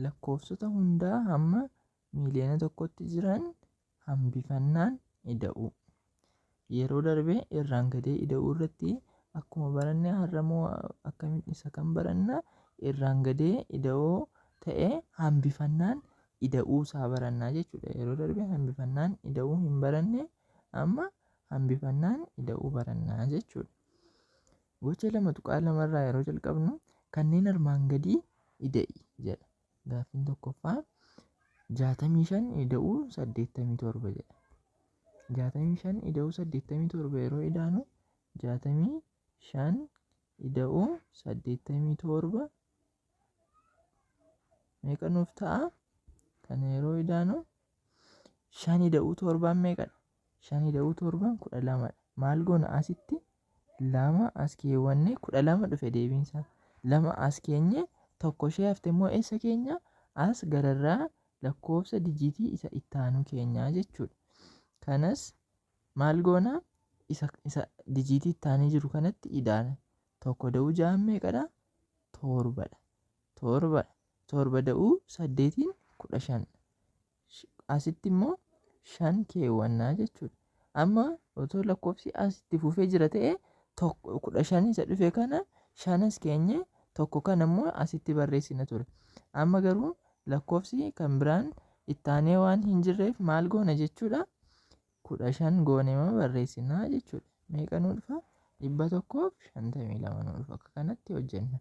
Lakkoofsota hundaa hamma miiliyoona tokkotti jiran hambifannaan ida'uu. Yeroo darbe irraan gadee ida'uu irratti akkuma baranne har'ammoo akkamitti isa kan baranna irraan gadee ida'uu ta'ee hambifannaan ida'uu isaa barannaa jechuudha. Yeroo darbe hambifannaan ida'uu hin baranne, amma hambifannaan ida'uu barannaa jechuudha. Gocha 2.2 irraa yeroo jalqabnu kanneen armaan gadii ida'i jedha. Gaaffiin tokkoffaa 65 ida'uu 87 jedha. 65 ida'uu 87 yeroo idaanu 65 ida'uu 87 meeqa nuuf ta'a? Kana yeroo idaanu 5 ida'uu 7 meeqadha? 5 ida'uu 7 12 dha. Maal goona asitti? 2 as keewwanne 12 dhufe deebiinsaa. 2 as keenye tokko ishee hafte immoo eessa keenya? As gararraa lakkoofsa dijiitii isa ittaanu keenyaa jechuudha. Kanas maal goona? Isa dijiitii ittaanee jiru kanatti idaana. 1 da'uu 6 meeqadha? 7dha. 7dha. 7 da'uu 8 15. Asitti immoo 5 keewwannaa jechuudha. Amma otoo lakkoofsi asitti fufee jira ta'e 15 isa dhufe kana 5 as keenye tokko kana immoo asitti barreessina ture. Amma garuu lakkoofsi kan biraan ittaanee waan hin jirreef maal goona jechuudha? 15 goonee barreessinaa jechuudha. Meeqa nuu dhufa? 152 nuu dhufa. Akka kanatti hojjenna.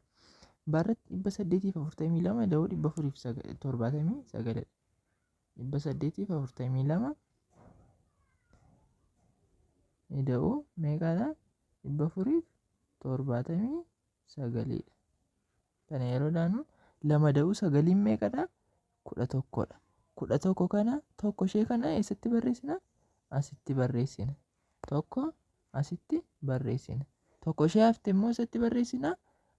Barratti 842 ida'uu 479 dha. 842 ida'uu meeqadha? 479 dha. Kana yeroo daanu 2 da'uu 9 meeqadha? 11 dha. 11 kana tokko ishee kana eessatti barreessina? Asitti barreessina. Tokko asitti barreessina. Tokko ishee hafte immoo eessatti barreessina?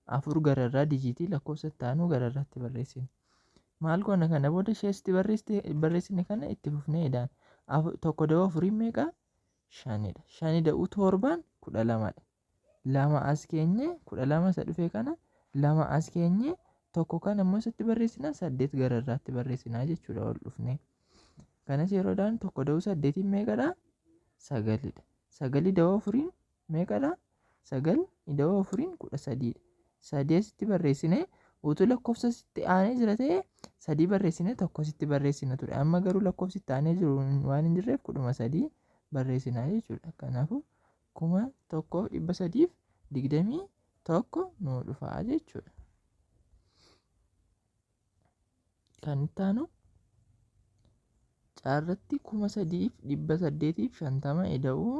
4 gararraa dijiitii lakkoofsa itti aanu gararraatti barreessina. Maal goona kana booda ishee asitti barreessine kana itti fufnee idaan. 1 da'uu 4 meeqa? 5dha. 5 da'uu 7 12 dha. 2 as keenye 12 isa dhufe kana 2 as keenye tokko kana immoo asitti barreessina 8 gararraatti barreessinaa jechuudha ol dhufne. Kanas yeroo dhaan 1 da'uu 8 meeqadha? 9dha. 9 da'uu 4 meeqadha? 9 ida'uu 4 13dha. 3 asitti barreessine utuu lakkoofsa asitti aanee jira ta'e 3 barreessine tokko asitti barreessina ture. Amma garuu lakkoofsi itti aanee jiru waan hin jirreef 13 barreessinaa jechuudha. Kanaafuu 1321 nuu dhufaa jechuudha. Kan itti aanu caarratti 3850 ida'uu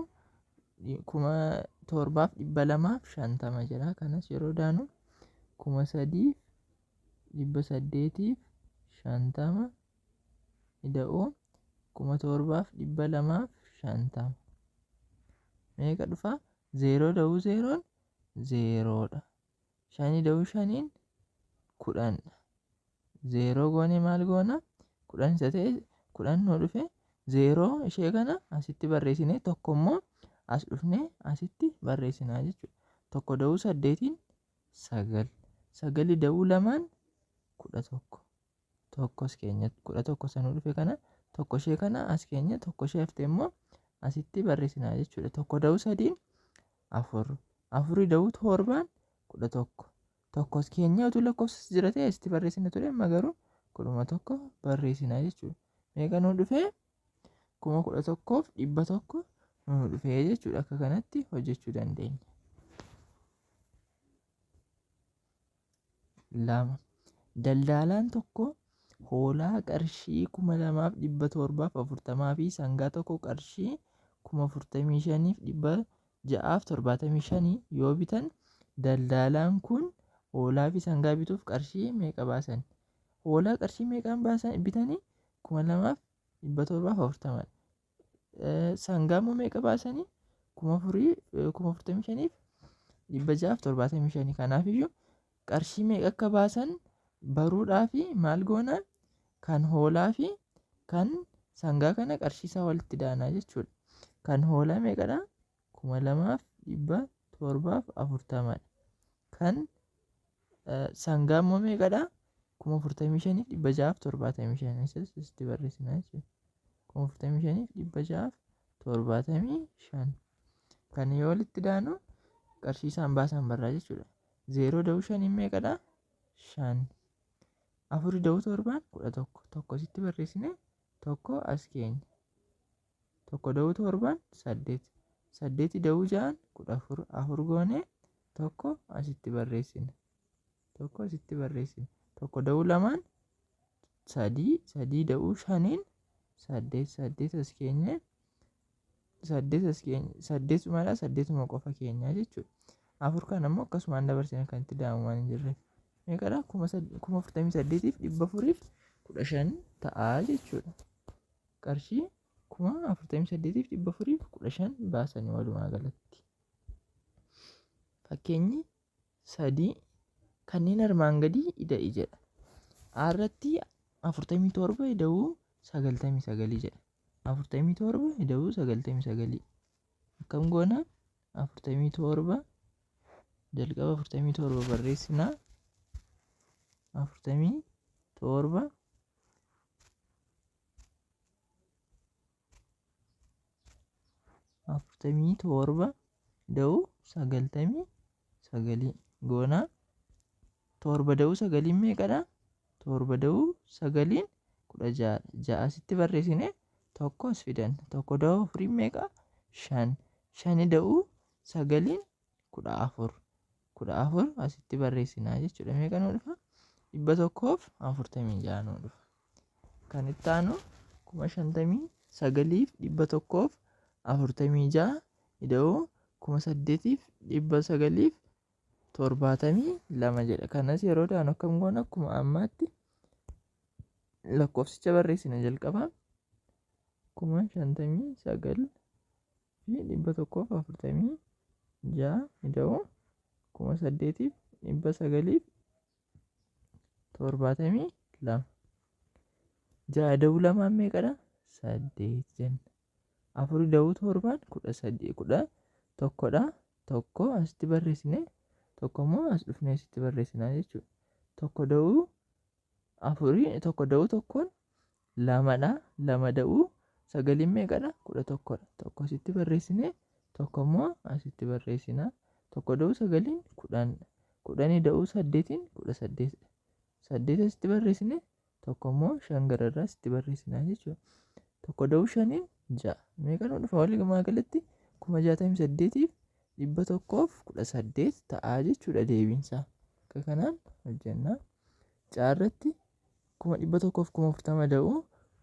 7250 jedha. Kanas yeroo daanu 3850 ida'uu 7250 meeqa dhufa? 0 da'uu 0 0 dha. 5 da'uu 5 10 dha. 0 goone maal goona? 10 isa ta'e 10 nuu dhufe 0 ishee kana asitti barreessine tokko immoo as dhufne asitti barreessinaa jechuudha. 1 da'uu 8 9. 9 da'uu 2 11. Tokkos keenya 11 sanuu dhufe kana tokko ishee kana as keenya tokko ishee hafte immoo asitti barreessinaa jechuudha. 1 da'uu 3 4. 4 da'uu 7 11. Tokkos keenya utuu lakkoofsas jira ta'e asitti barreessina ture, amma garuu 11 barreessinaa jechuudha. Meeqa nuu dhufe? 11,100 nuu dhufe jechuudha. Akka kanatti hojjechuu dandeenya. 2. Daldaalaan tokko hoolaa qarshii 2740 fi sangaa tokko qarshii 45,675 yoo bitan daldaalaan kun hoolaa fi sangaa bituuf qarshii meeqa baasan? Hoolaa qarshii meeqaan baasan bitanii? 2740. Sangaa immoo meeqa baasanii? 45,675. Kanaafiyyuu qarshii meeqa akka baasan baruudhaa fi maal goona? Kan hoolaa fi kan sangaa kana qarshii isaa walitti daanaa jechuudha. Kan hoolaa meeqadha? 2740dha. Kan sangaa immoo meeqadha? 45,675 isas asitti barreessina jechuudha. 45,675 kan yoo walitti daanu qarshii isaan baasan barraa jechuudha. 0 da'uu 5 meeqadha? 5. 4 da'uu 7 11. Tokko asitti barreessine tokko as keenya. 1 da'uu 7 8. 8 da'uu 6 14. 4 goone tokko asitti barreessine. Tokko asitti barreessine. 1 da'uu 2 3. 3 da'uu 5 8. 8 as keenye. 8 as keenya. 8 mala 8 qofa keenya jechuudha. 4 kan ammoo akkasumaan dabarsine kan itti da'amu waan hin jirreef. Meeqadha? 48,415 ta'a jechuudha. Qarshii 48,415 baasanii walumaa galatti. Fakkeenyi 3 kanneen armaan gadii ida'i jedha. A irratti 47 ida'uu 99 jedha. 47 ida'uu 99. Akkam goona? 47 jalqaba 47 barreessinaa. 47 47 ida'uu 99 goona. 7 da'uu 9 meeqadha? 7 da'uu 9 16. 6 asitti barreessine tokko as fidan. 1 da'uu 4 meeqa? 5. 5 da'uu 9 14. 14 asitti barreessinaa jechuudha. Meeqa nuu dhufa? 146 nuu dhufa. Kan itti aanu 59,146 ida'uu 8,972 jedha. Kanas yeroo daanu akkam goona? Akkuma ammaatti lakkoofsicha barreessina jalqaba. 59,146 ida'uu 8,972. 6 ida'uu 2 meeqadha? 8 jenna. 4 ida'uu 7 13 11dha. Tokko asitti barreessine tokko immoo as dhufnee asitti barreessinaa jechuudha. 1 ida'uu 4 1 ida'uu 1 2dha. 2 ida'uu 9 meeqadha? 11dha. Tokko asitti barreessine tokko immoo asitti barreessinaa. 1 ida'uu 9 10. 10 ida'uu 8 18. 8 asitti barreessine tokko immoo 5 gararraa asitti barreessinaa jechuudha. 1 ida'uu 5 6. Meeqa nu dhufa walumaa galatti? 68,118 ta'a jechuudha deebiinsaa. Akka kanaan hojjenna. Caarratti 140,040 da'uu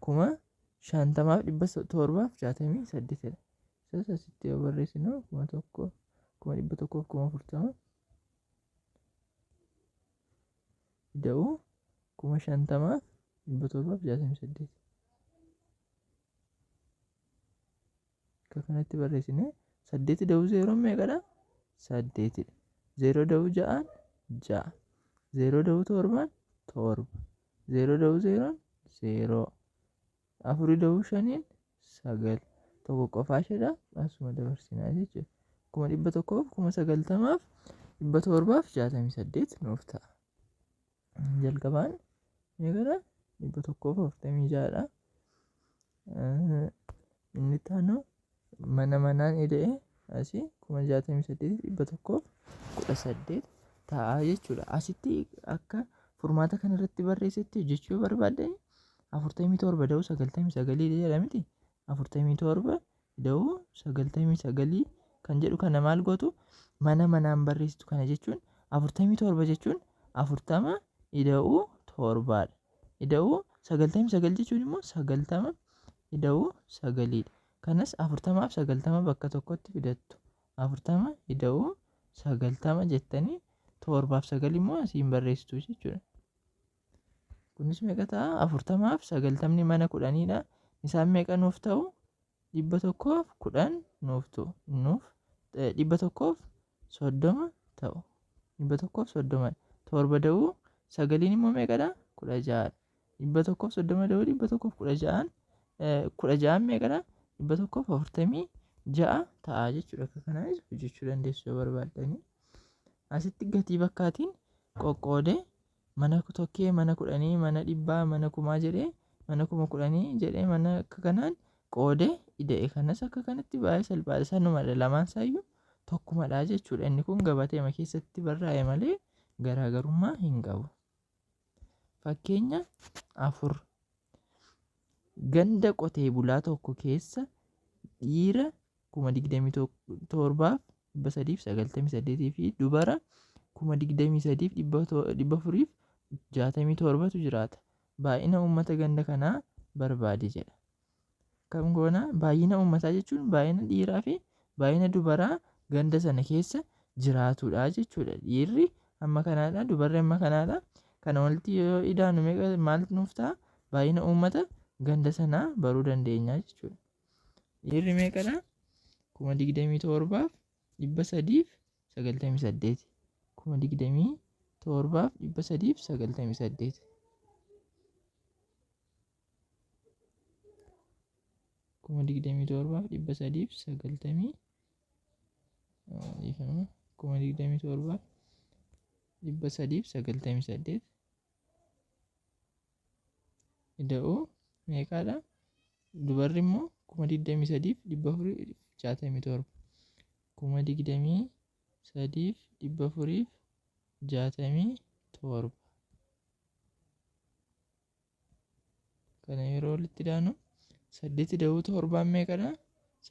50,768 dha. Isas asitti yoo barreessinu 1,140,000 da'uu 50,768. Akka kanatti barreessine 8 da'uu 0 meeqadha? 8dha. 0 da'uu 6 6. 0 da'uu 7 7. 0 da'uu 0 0. 4 da'uu 5 9. Tokko qofaa isheedha asuma dabarsinaa jechuudha. 190,768 nuuf ta'a. Jalqabaan meeqadha? 146dha. Inni itti aanu mana manaan ida'e asii 68,118 ta'a jechuudha. Asitti akka furmaata kanarratti barreessetti hojjechuu yoo barbaadde 47 da'uu 99 jedha miti. 47 da'uu 99 kan jedhu kana maal gootu? Mana manaan barreessitu. Kana jechuun 47 jechuun 40 ida'uu 7dha. Ida'uu 99 jechuun immoo 90 ida'uu 9dha. Kanas 40 fi 90 bakka tokkotti fidattu. 40 ida'uu 90 jettanii 7 fi 9 immoo asiin barreessitu jechuudha. Kunis meeqa ta'a? 40 fi 90 mana 10dha. Isaan meeqa nuuf ta'u? 110 nuuf ta'u. Nuuf 130 ta'u. 130. 7 da'uu 9 immoo meeqadha? 16dha. 130 da'uu 116 16 meeqadha? 146 ta'a jechuudha. Akka kanaanis hojjechuu dandeessu yoo barbaaddanii. Asitti gatii bakkaatiin qoqqoodee Mana tokkee, mana kudhanii, mana dhibbaa, mana kumaa jedhee, mana 10,000 jedhee mana akka kanaan qoodee ida'e. Kanas akka kanatti baay'ee salphaadha. Sanumadha, lamaan isaayyuu tokkumadha jechuudha. Inni kun gabateema keessatti barraa'e malee garaagarummaa hin qabu. Fakkeenya 4. Ganda qotee bulaa tokko keessa dhiira 27,398 fi dubara 23,467tu jiraata. Baay'ina uummata ganda kanaa barbaadi jedha. Kam goona? Baay'ina uummataa jechuun baay'ina dhiiraa fi baay'ina dubaraa ganda sana keessa jiraatudha jechuudha. Dhiirri amma kanaadha, dubarri amma kanaadha. Kana walitti yoo idaanu meeqa maal nuuf ta'a? Baay'ina uummata ganda sanaa baruu dandeenya jechuudha. Dhiirri meeqadha? 27,398. 27,398. 27,390, 27,398 ida'uu meeqaadha? Dubarri immoo 23,467. 23,467. Kana yeroo walitti idaanu 8 ida'uu 7 meeqadha?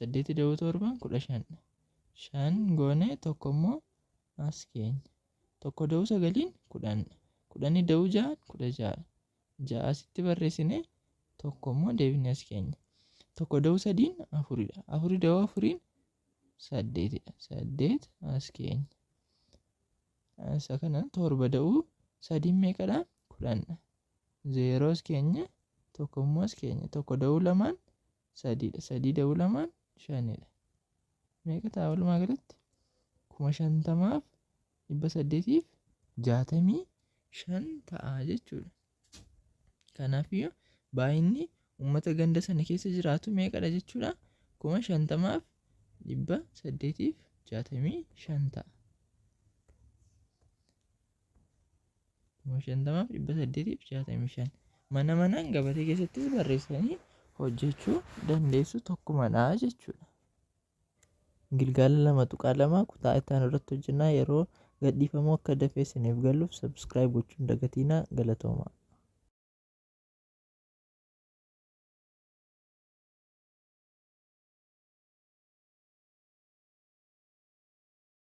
8 ida'uu 7 15. 5 goone tokko immoo as keenya. 1 ida'uu 9 10. 10 ida'uu 6 16. 6 asitti barreessine tokko immoo deebinee as keenya. 1 ida'uu 3 4dha. 4 ida'uu 4 8dha. 8 as keenya. Isa kana 7 ida'uu 3 meeqadha? 10dha. 0 as keenya, tokko immoo as keenya. 1 ida'uu 2 3dha. 3 ida'uu 2 5dha. Meeqa ta'a walumaa galatti? 50,865 ta'a jechuudha. Kanaafiyyuu baay'inni uummata ganda sana keessa jiraatu meeqadha jechuudha? 50,865 ta'a. 50,865. Mana manaan gabatee keessattis barreessanii hojjechuu dandeessu, tokkumadha jechuudha. Gilgaala 2.2 kutaa itti aanu irratti hojjennaa. Yeroo gadhiifamuu akka dafee isiniif galuuf subscribe gochuun dagatiinaa. Galatoomaa.